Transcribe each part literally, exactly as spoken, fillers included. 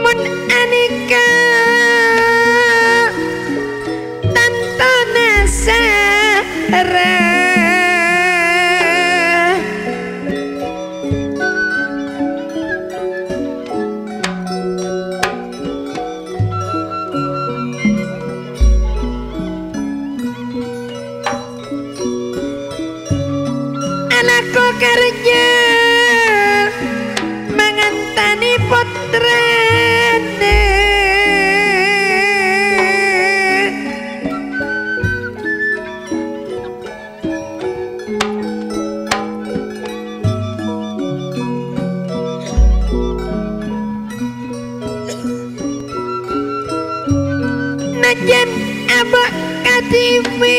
Mon anèka tantona sara. Alako karja mangantanè pottrana. Najjhân abâ' kadhibi'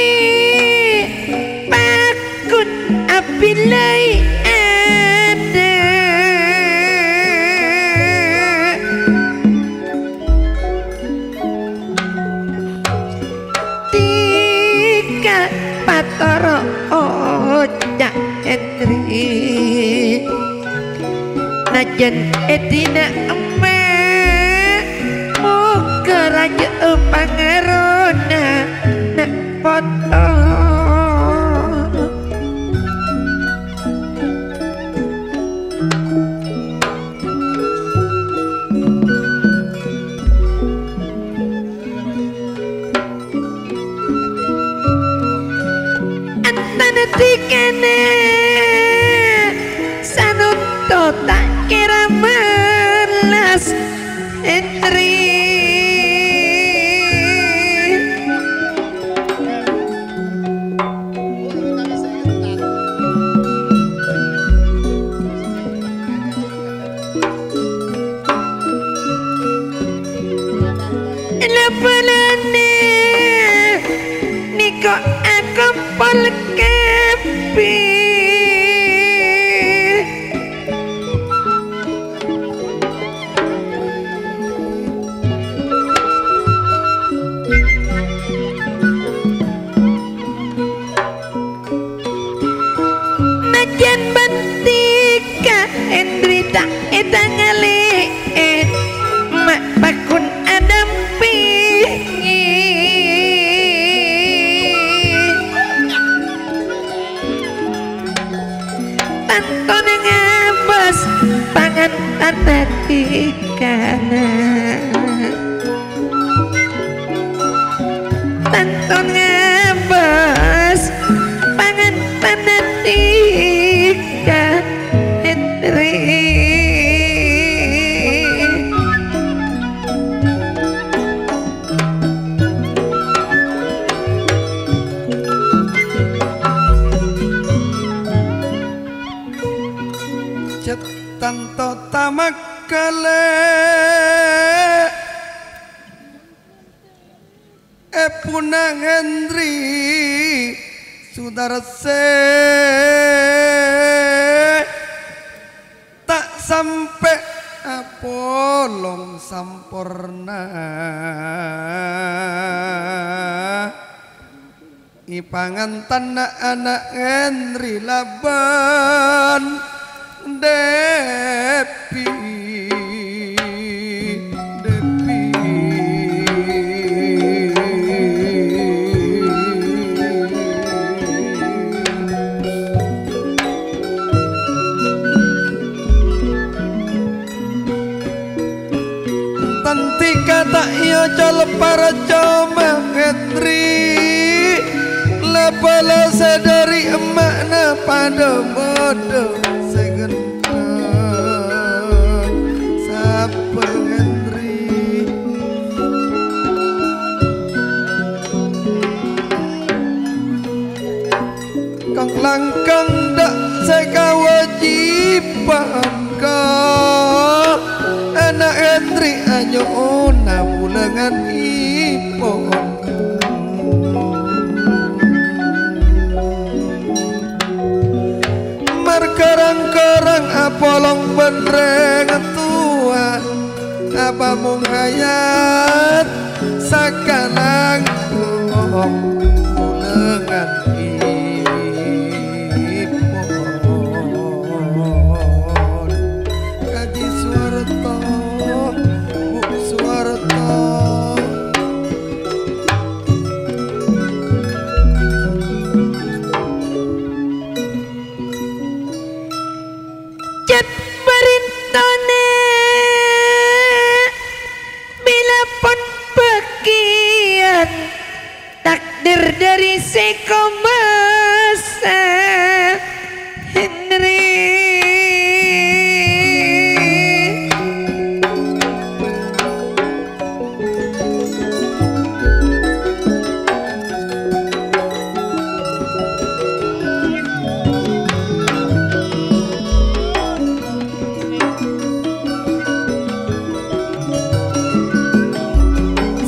pakon abilâina. Dhika patoro' oca' Hendri. Najjhân èdina emma', moghâ rajâ'â pangarona na' poto. Antana dhikana sanonto ta' kèra mallas, Hendri. La-bâlâna nèko akompol kabbhi. Najjhân bân dhika Hendri ta' ètangalè'è, ma' pakon adampèngè. Tantona ngabâs pangantanna dhikana. Tantona ngabâs pangantanna dhika, Hendri. Tanto tamakkalè èpona Hendri Sudarsè, ta' sampè' apolong samporna. Èpangantanna ana' Hendri labân Debbie, Debbie. Tandhika ta' èocol parcoma, Hendri. La-bâlâ sè dhâri emma'na padâ bâdâ sè ghântheng. Sabbhâr, Hendri. Kong-langkong dâ' sè kawâjibhân ka ana' Hendri anyo'ona bulângan èpon. Marghâ rang-korang apolong bân rèng towa, apa mong hayat sakalangkong bulângan èpon. Kaji Suwarto, Bu Suwarto. Cèt bârintonè bilâ pon bâgiyân takdir dhâri sè kobâsa, Henry.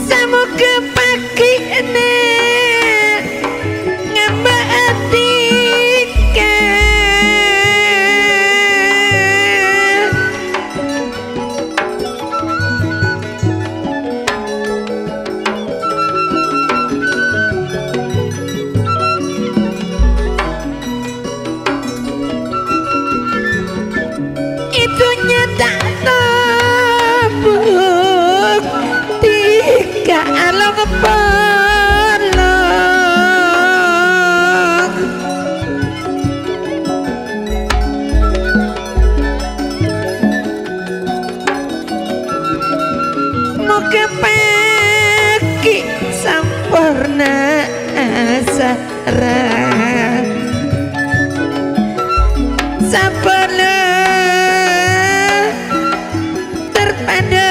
Samoga pagina ngamba' adika. È dhunnya ta' tobuk, dhika along polong. Moghâ paghi' samporna asara. Sabâlâ terpada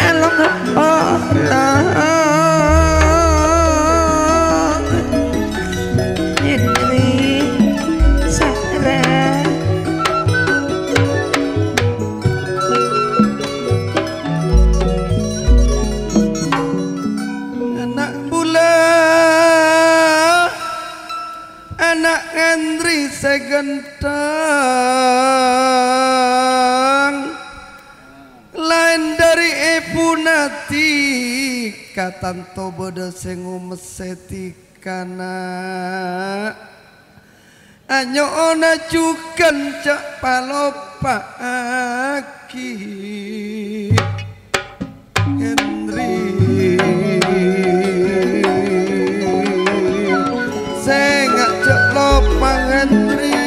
along polong. Henry Sahra. Ana' bulâ, ana' Henry sè ghântheng. Laèn dhâri èbhuna dhika tanto bâdâ sè ngomessè dhika, na'. Anyo'ona jhughân jhâ' paloppa'aghi Henry. Sènga' jhâ' loppa Henry.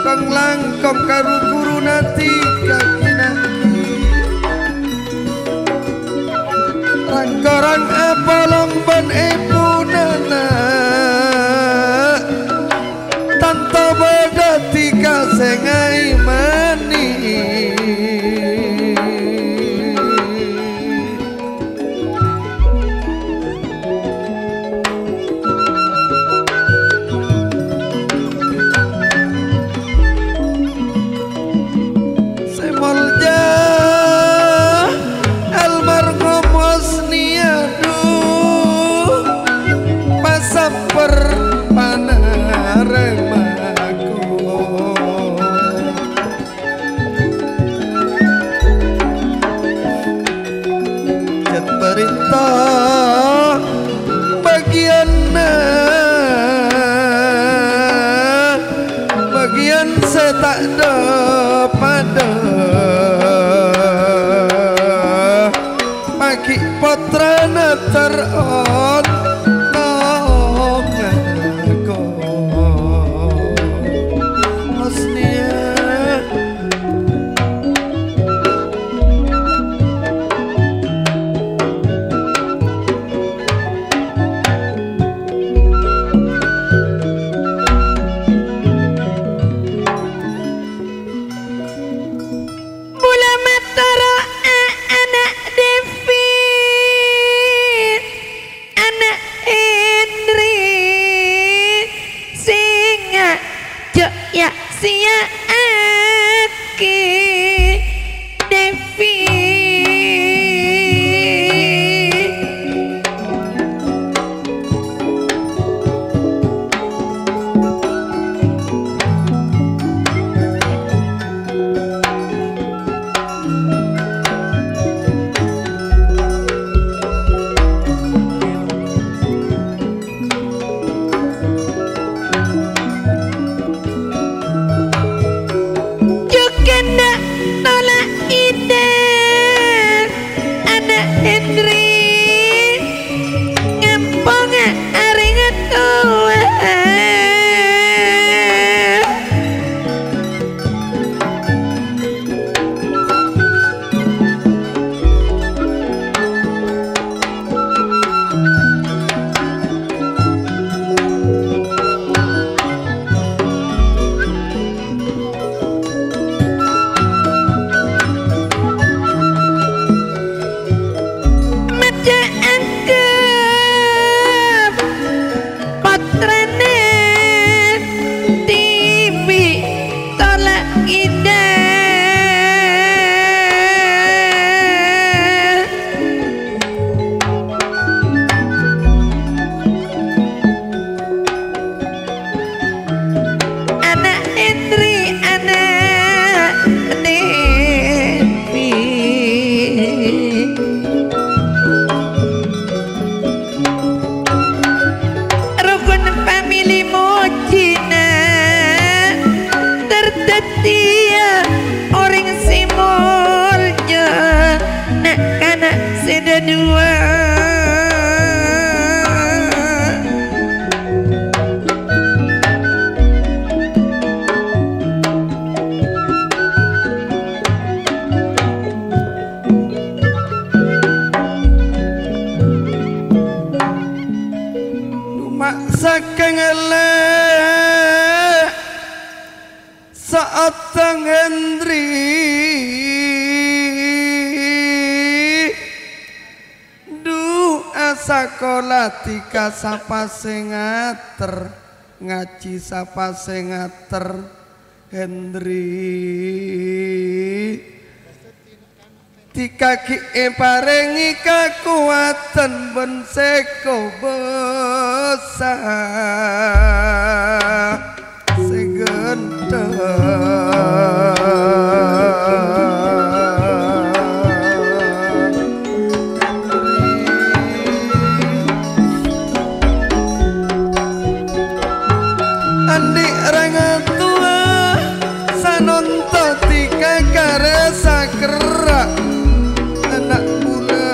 Kong-langkong ka ru-ghuruna dhika ghi-naghi. Rang-korang apolong bân èbhuna, na'. Tanto bâdâ dhika sè ngaèmanè. Yèn sè ta' dhâ-padhâ, paghi' pottrana ter-, ontong ngaku. Husniya. Mola matoro'a ana' Devi, ana' Henry, sènga' jhâ' ya'-sèya'aghi Devi. Jhughân dâ' tola' Indah, ana' Henry, ngamponga arèngnga towa. Maca angkep. Pottrana dhibi' tola' Indah. Ana' Henry, ana' Devi. Rokon famili mojina, ter dhâddhiyâ orèng sè molja, na'-kana' sè dhâduwâ. Coma' sakèng èllè saotong Henry, dhu asakola dhika sapa sè ngater, ngajhi sapa sè ngater, Henry. Dhika ghi' èparèngè kakowadhân bân sè kobâsa sè ghântheng. Andi' rang towa sanonto dhika karè sakerra' ana' bulâ.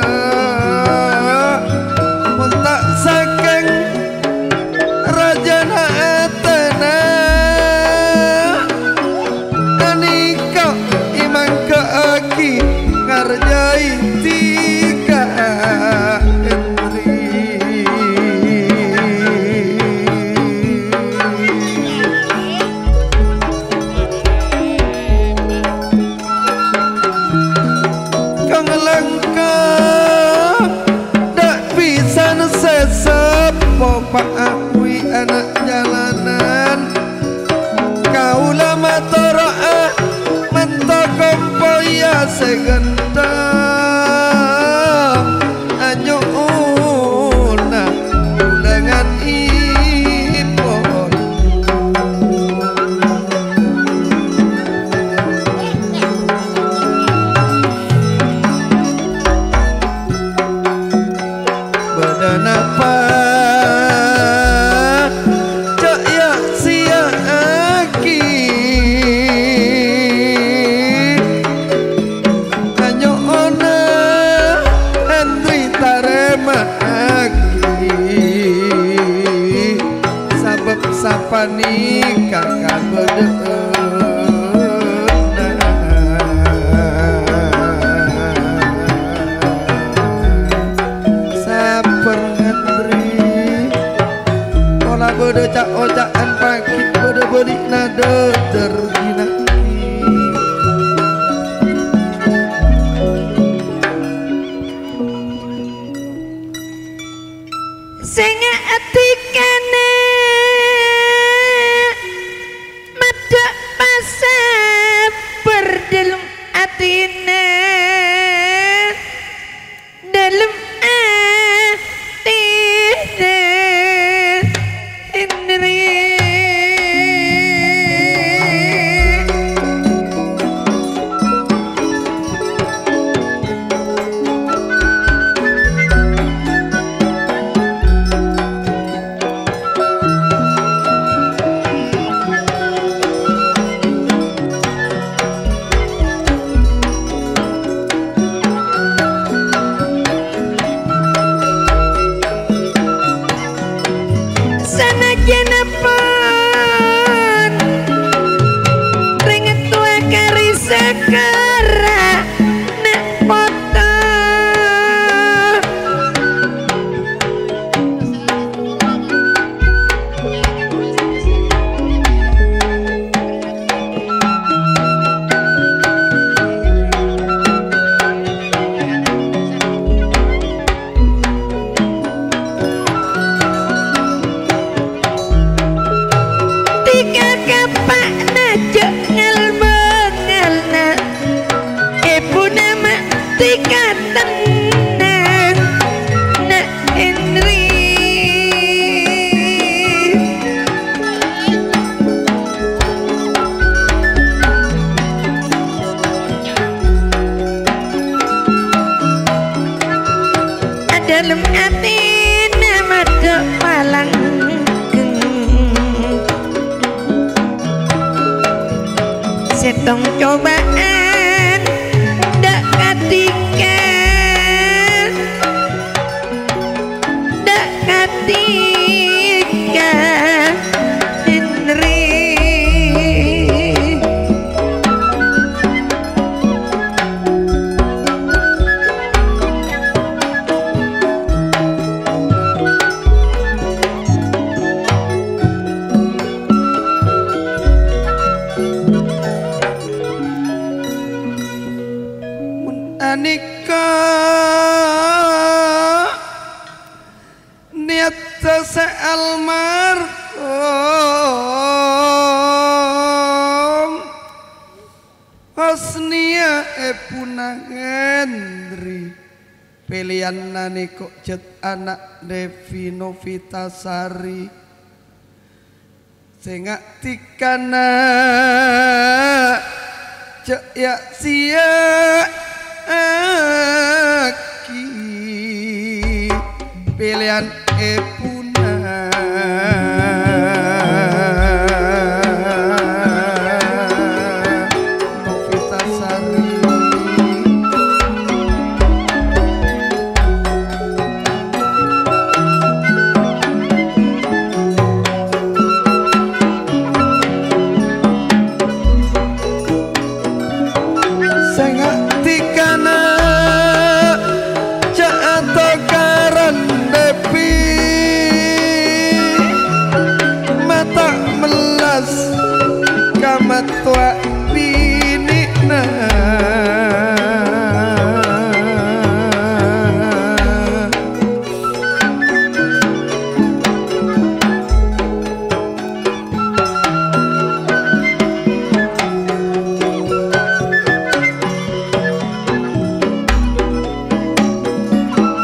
Mon ta' sakèng rajâna atèna, ghânèka èmangghâ'aghi ngarjhâi dhika Henry. Kong langkong dâ' bhisan sè seppo paakui ana' jalanan. Kaulâ matoro'a manto kompoyya sè ghântheng. Anyo'ona ulangan ipon. Bâdâ napa? Ca'ya siya'aghi. Panèka kabâdâ'ânna saper ngandri. Pola bâdâ ca'-oca'an paghi', bâdâ bâli'na dâtèr ghi' nanggi. Sènga' adikana maddhâ' pasabâr dâlem atèna, dâlem atèna Henry. Sanajjâna pon rèng ètowa karè sakarana' poto. Dhika kapa'na jhâ' ngal-bângalna, èbhuna ma' dhika tennang, na' Henry. Adâlem atèna maddhâ' palanggeng. Sèttong cobâ'ân dâ' ka dhika. Dâ' ka dhika Henry. Mon anèka nèyatta sè almarhum Hosnia èbhuna Henry. Pèlèyanna nèko jhât ana' Devi Novitasari. Sènga' dhikana jhâ' ya'-sèya'aghi pèlèyan èbhuna Novitasari. Sènga' dhikana jhâ' atokaran Devi, mata' mellas ka mattowa binè'na.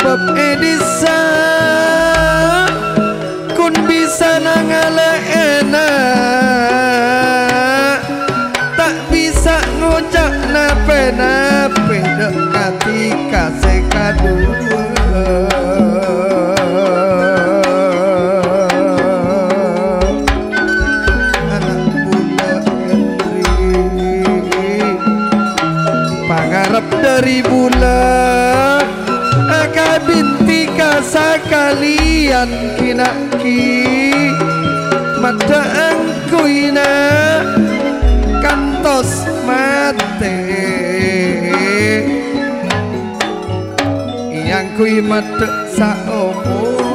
Bâb è dhisa kon bisa nangalè'èna, ta' bisa ngoca' napè-napè dâ' ka dhika sè kaduwâ. Ana' bulâ Henry, pangarep dâri bulâ, akabin dhika sakalèyan ghi-naghi, maddhâ'â Kaangghuyyna kantos matè, èangghuy maddhâ' saomoran.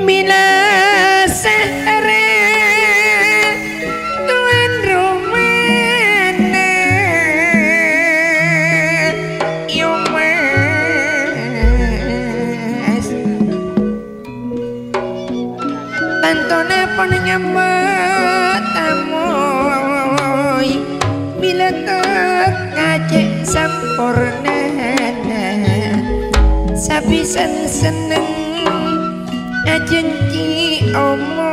Mila sahara towan romana Yomas. Tantona pon nyambut tamu, mila teka cè' sampornana. Sapisan senneng ajhânjhi omor.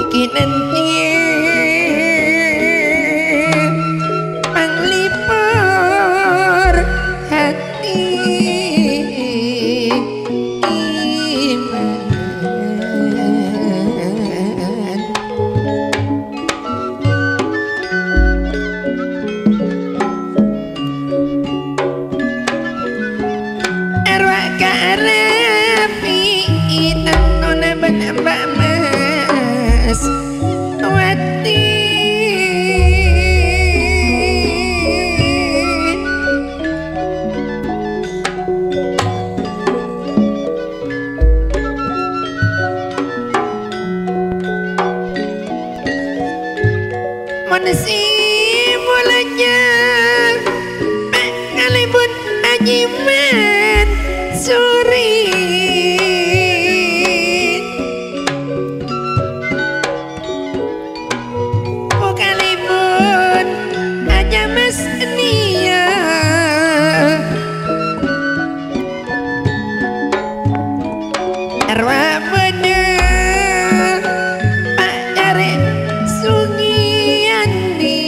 Iki nanti panglipur hati iman. Arwah ka Arabi, tantona bân Mbak Mas Wati. Mon sè molja, kalèbun Aji Mansuri. Pokalèbun Aja Mas Nia. Arwah bâdâ Pa' Carè' Sugiyani.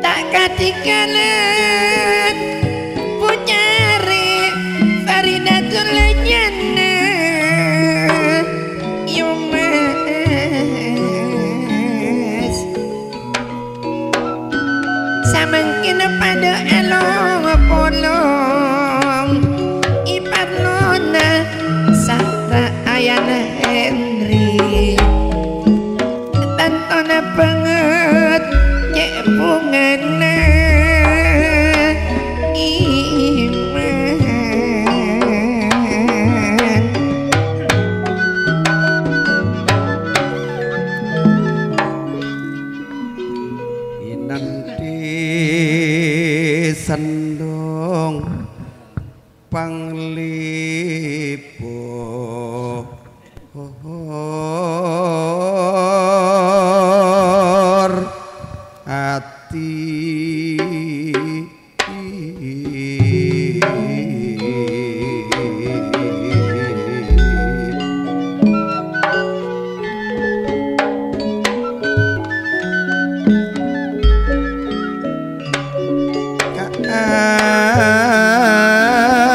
Ta' katinggalan Pu Carè' Faridatul Jannah, Yomas. Samangkèn padâ along-polong, èparlona sara ayana Henry. Tantona bângèt cè' bhungana iman. Kandhung panglipur ati.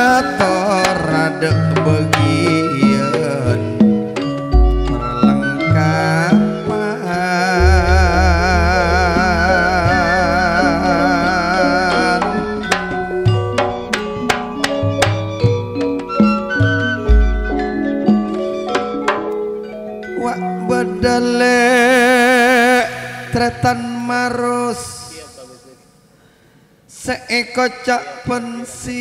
Kaator adha' bâgiyân perlengkapan. Wa' bâdâ lè' trètan maros sè èkoca' pensiyon.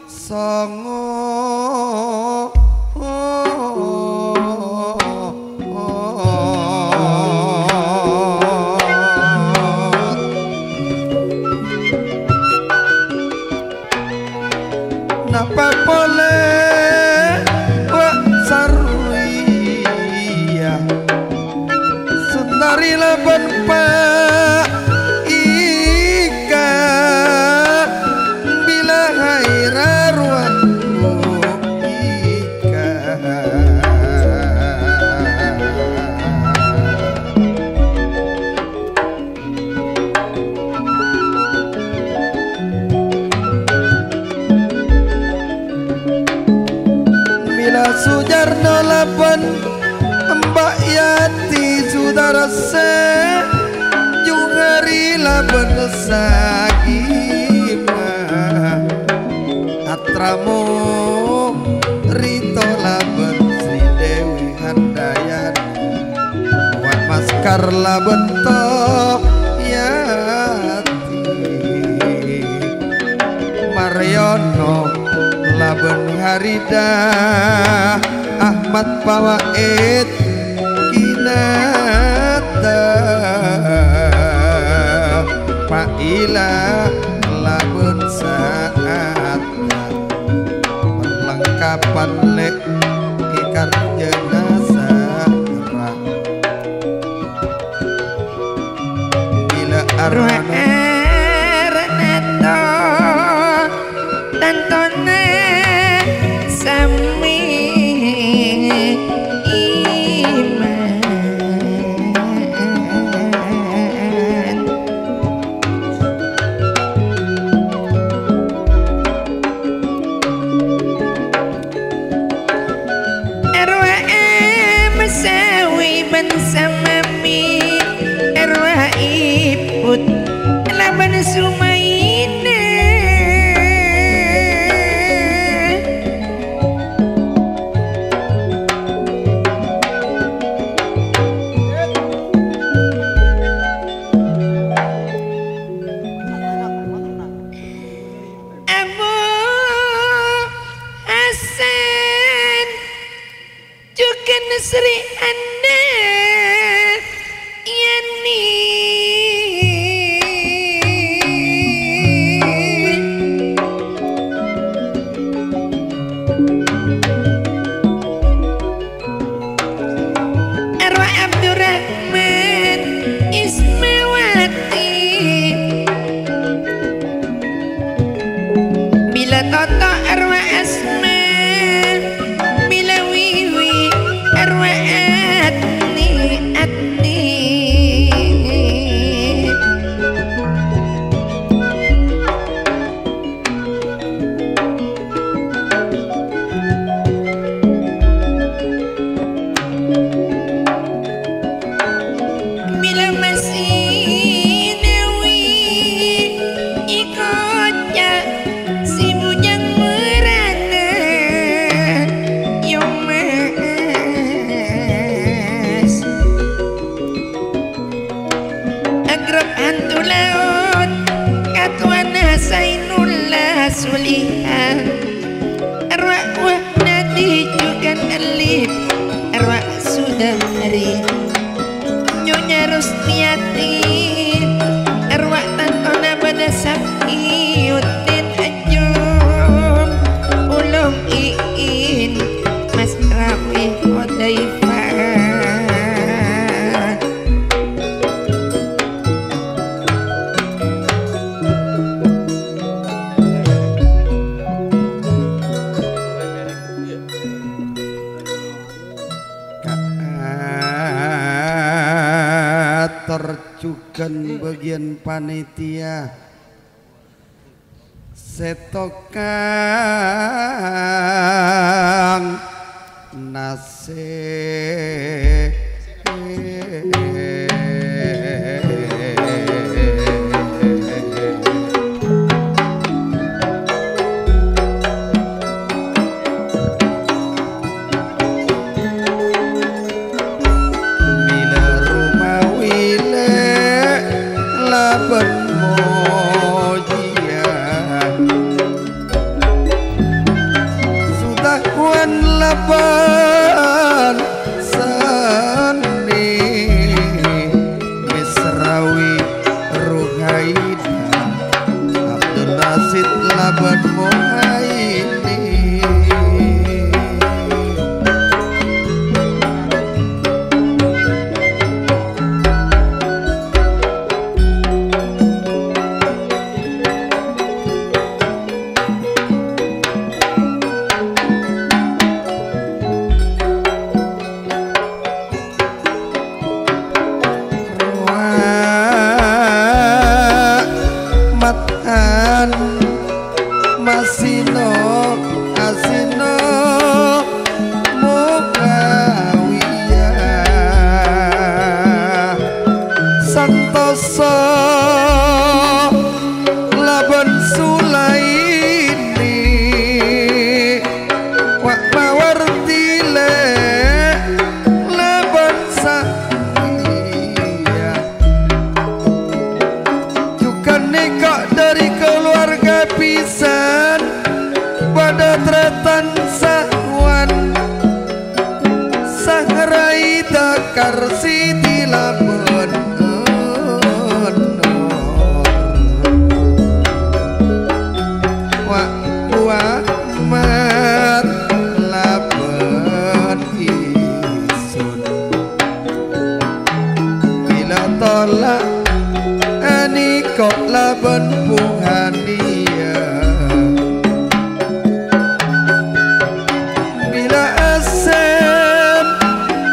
Songo. Napa polè, Wa' Sarwiya? Sundari labân Pa' Ika, bilâ haira rowa Ika. Bilâ Sujarno labân Mbak Yati Sudarse, Juhari labân Sagima, Atramo Rito labân Sri Dewi Handayani, Wan Maskar labân Toyati, Mariono labân Harida, Ahmad Fawaid, Kinata, Faila labân Sa'ad, perlengkapan lè' èkarjâna sara. Bilâ arana Arnanto, tantona sami iman. Arwah Masawi bân Samami, arwah Iput labân Sumaina. Abu Hasan, jhughân Sri Anna Yani. Arwah Abdurrahman Ismawati. Bilâ Toto arwah Asma, bilâ Wiwi arwah Atni, Atni. Bilâ masinawi èkoca' sè bujâng mèrana, Yomas. Agrok anto laot, katowana Zainullah Suliha. Arwah Wahnadi jhughân Elif, arwah Su- Dhâri Nyonya Rustiyati, arwah tantona bâdâ Sapiuddin Ajum, Ulum Iin, Mas Rawi Hudzaifah. Kaator jhughân bâgiyân panitia sè tokang nasè'. Mila rumawi lè' labân mojiyâ, Sudawan labân Sani, Misrawi Ruhaidah, Abdul Basit labân Muhaini. Rahmatan masino asino Muawiyah, santosa labân Sulaini, wa' mawarti lè' labân Sa'diyah. Jhughân nèka dhâri kalowarga bhisan, bâdâ tarètan sawan, Sangrai Dakar Siti labân Enor. Wa', wa' mat labân isun. Bila tola' aniko labân Buhaniya. Bila asem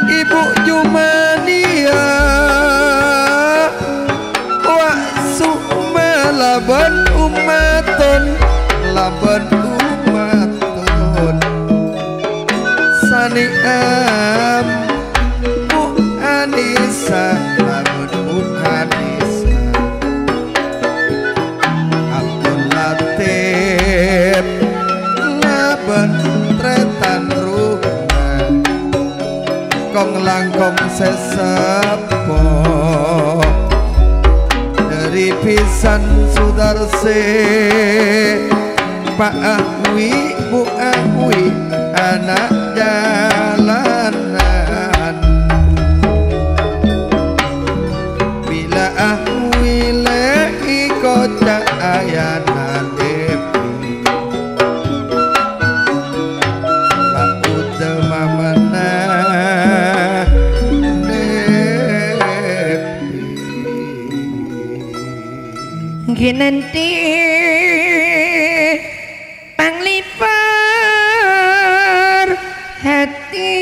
Ibu Jumaniya. Wa' sukma labân ummaton, labân ummaton. Sani'am Bu Anisa, labân Bu Anisa. Abdul Latif, labân tarètan roma. Kong-langkong sè seppo. Dhâri bhisan Sudarse. Pa' Ahwi, Bu Ahwi, ana' jalanan. Bila Ahwi lè' èkoca' ayana Debbie. Pa' Uda mamana Debbie. Ghinanti panglipar hati.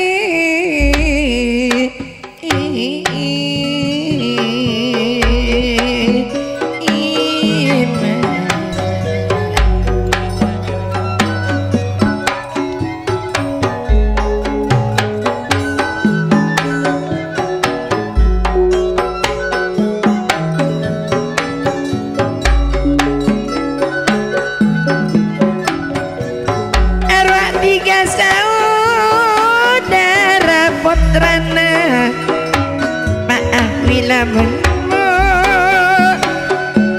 Arwah tiga saudara pottrana, maaf bila menmo.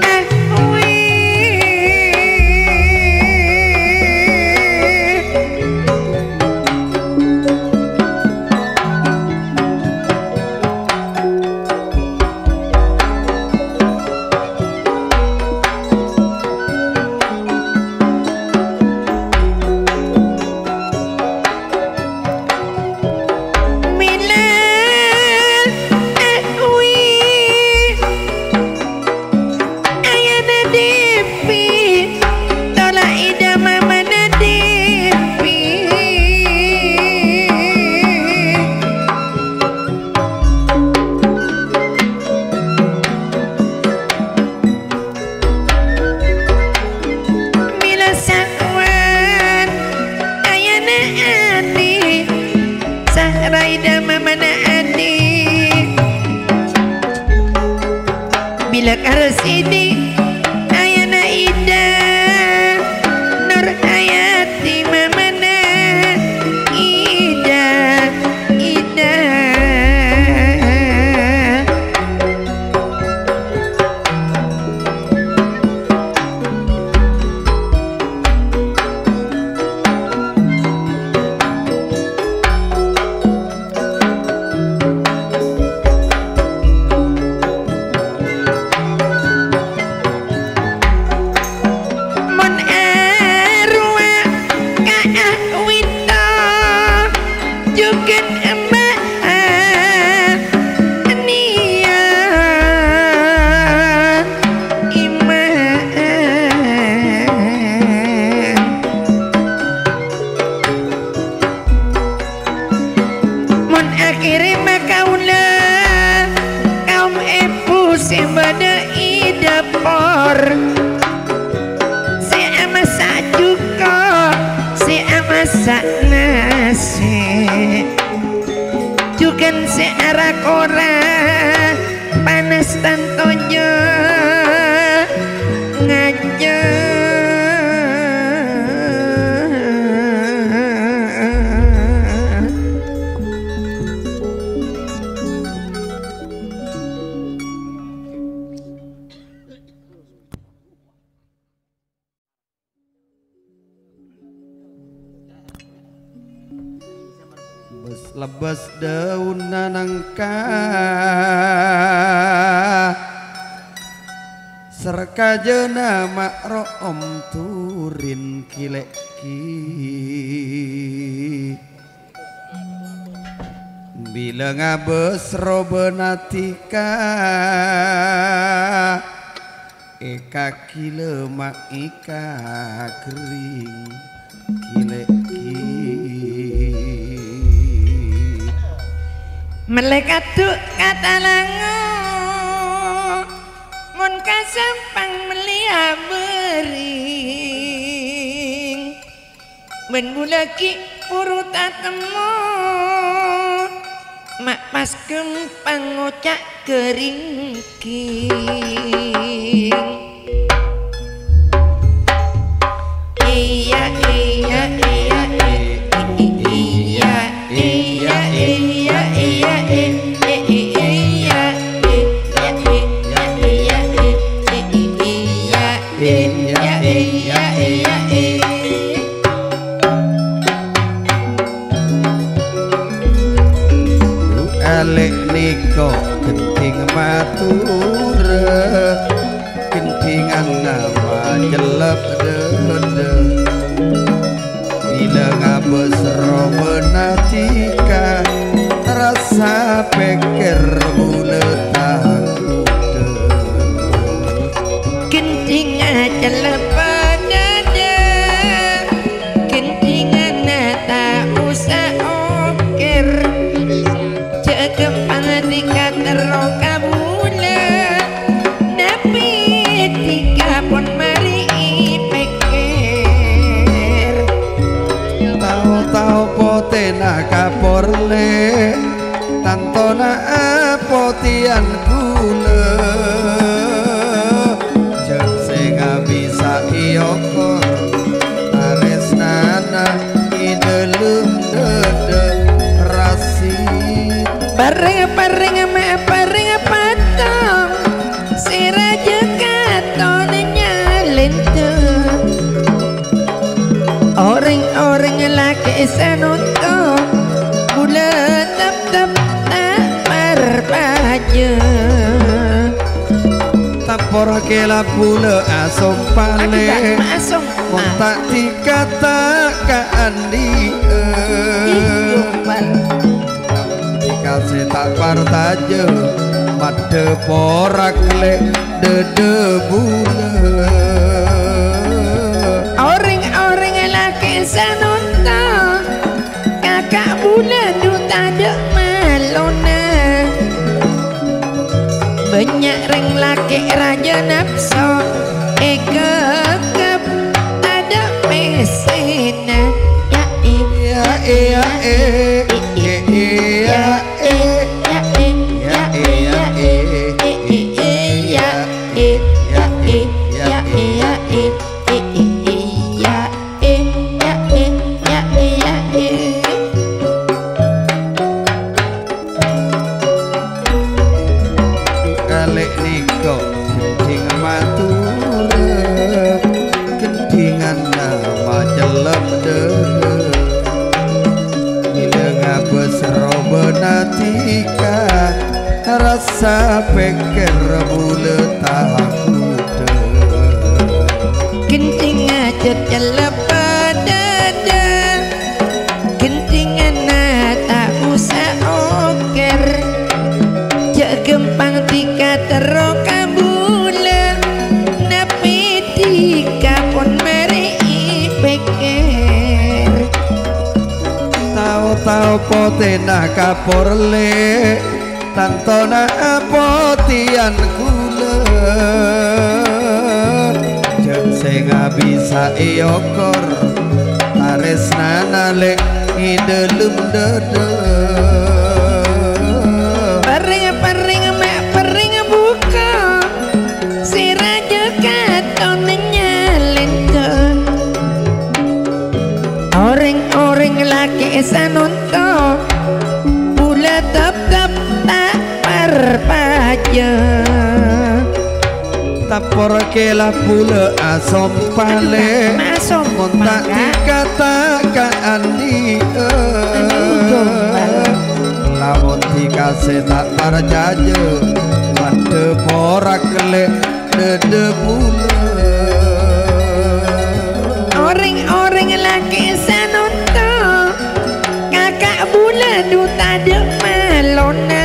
Ahwi. Dakar Sidi, ayana Ida, Nur Hayati mamana Ida, Ida. Mon arowa ka'a winto, jugan emma'a niya' iman. Mon akhèrè makaulâ, kaum èbhu sè bâdâ è dâpor, sè amassa' jhuko', sè amassa' nasè', jhughân sè ara-kora, panas tanto jâ' ngajâ'. Bes-lebbes daunna nangka, sarkajâna ma'ro'om turin kilè'-ki. Bilâ ngabâs robâna dhika, èkagilâ ma' èkaghering kilè'-ki. Mellè kadhu ka talango, mon ka Sampang mellè abâring. Bân bulâ ghi' buru tatemmo, ma' pas ghâmpang ngoca' ghâring-ghing. Iyâ, iyâ, iyâ, iyâ, iyâ, iyâ, iyâ, iyâ, iyâ, iyâ, iyâ, iyâ, iyâ, iyâ, iyâ, iyâ, iyâ, iyâ, iyâ, iyâ. Alè' nèko ghânḍhing matora, ghânḍhinganna macellep dâdâ. Bilâ ngabâs robâna dhika, rassa pèkkèr bulâ takoddhâ. Ghânḍhingnga cellebbhâ dâdâ, ghânḍhinganna ta' osa okkèr. Jhâ' ghâmpang dhika terro ka bulâ, napè dhika pon marè èpèkkèr. Tao-tao potèna kaporlè, tantona apotèyan bulâ. Jhâ' sè ngabisa èokor, tarèsnana è dâlem dâdâ rasi. Parèng, parèng, ma' parèng patong, sè rajâ katon nyalènta. Orèng-orèng lakè' sanonto, bulâ tep-tep ta' parpajâ. Tapor kèla bulâ asompalè. Aduh, ta' asompa. Mon ta' dhika ta' kaandi'â. Iyâ, Pak. Dhika sè ta' partajâ, maddhâ porak lè' dâdâ bulâ. Orèng-orèng lakè' sanonto, kaka' bulâ dhu tadâ' malona. Bânnya' rèng lakè' rajâ napso èkèkkèp, tadâ' pèssèna. Yâ, è, yâ, è, yâ, è, yâ, è, yâ, è, yâ, è, yâ, è, yâ, è, yâ, è, yâ, è, yâ. Macellep dâdâ, bilâ ngabâs robâna dhika, rassa pèkkèr bulâ ta' ghudhâ. Ghânjhângnga cellep dâdâ, ghânjhângnga ta' osa oker. Jhâ' ghâmpang dhika terro ka bulâ, napè dhika pon marè èpèkkèr. Tao-tao potèna kaporlè, tantona apotèyan ghulâ. Jhâ' sè ngabisa èokor, tarèsnana lè' è dâlem dâdâ. Parèng-parèng ma' parèng buka, sè rajâ katon nyalènto. Orèng-orèng lakè' sanonto, bulâ teptep ta' parpajâ. Tapor kèla bulâ asompalè, mon ta' dhika ta' kaandi'â. Lamon dhika sè ta' parcajâ, waddhâ porak lè' dâdâ bulâ. Orèng-orèng lakè' sanonto, kaka' bulâ dhu tadâ' malona.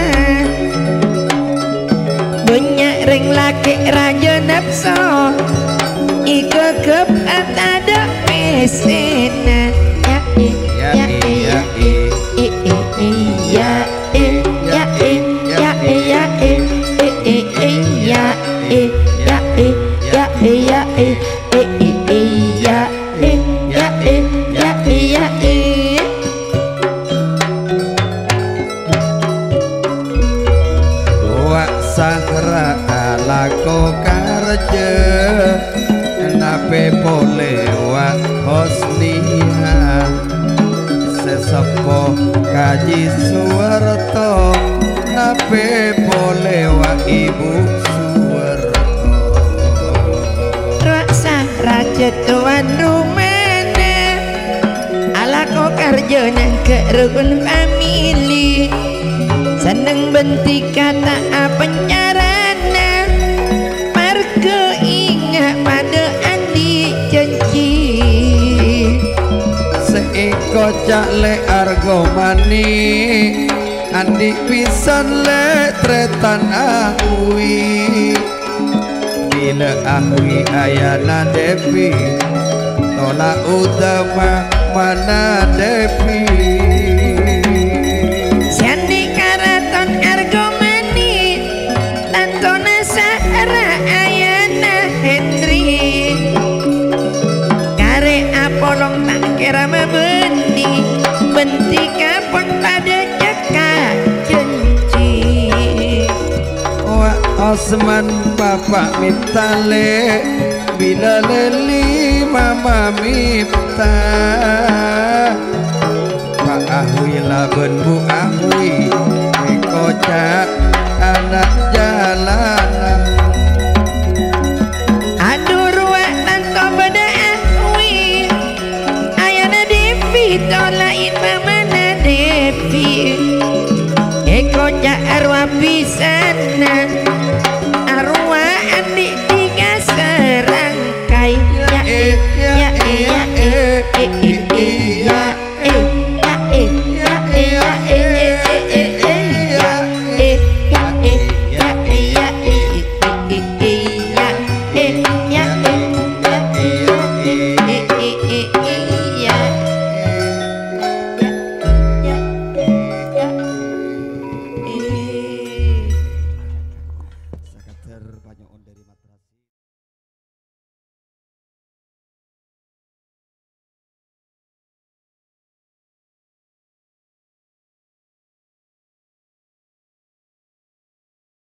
Bânnya' rèng lakè' rajâ napso, èghâghâp tadâ' pèssèna. Ya, e, ya, e, ya, e, e, e, e, ya. E, ya, e, ya, e, ya, e, e, e, e, ya, e, ya, e, ya, e, ya, e, e, e, e, ya, e, ya, e, ya, e, ya, e. Wa' Sahra alako karjâ, napè polè Wa' Hosnia. Sè seppo Kaji Suwarto, napè polè Wa' Ibu Suwarto. Raksa rajâ towan romana, alako karjâna ghâ' rokon famili. Senneng bân dhika ta' apancarana, marghâ enga' padâ andi' janji. Sè èkoca' lè' argo mani, andi' pisan lè' trètan Ahwi. Bilâ Ahwi ayana Devi, tola' utama mana Devi. Sè andi' karaton argo mani, tantona sa'ra ayana Hendri. Karè apolong ta' kèra mabândhi, bân dhika pon padâ cakka' janji. Wa' Osman bapa' mènta lè', bilâ lèli mama mènta. Pa' Ahwi labân Bu Ahwi, èkoca' ana' jalanan. Adu rowa tanto bâdâ Ahwi, ayana Devi tola'in mamana Devi. Èkoca' arowa pisanna, arowa andi' dhika sarangkai. Ya, e, ya, e, ya, e, e, e, e, ya. Sakadhâr panyo'on dâri matra.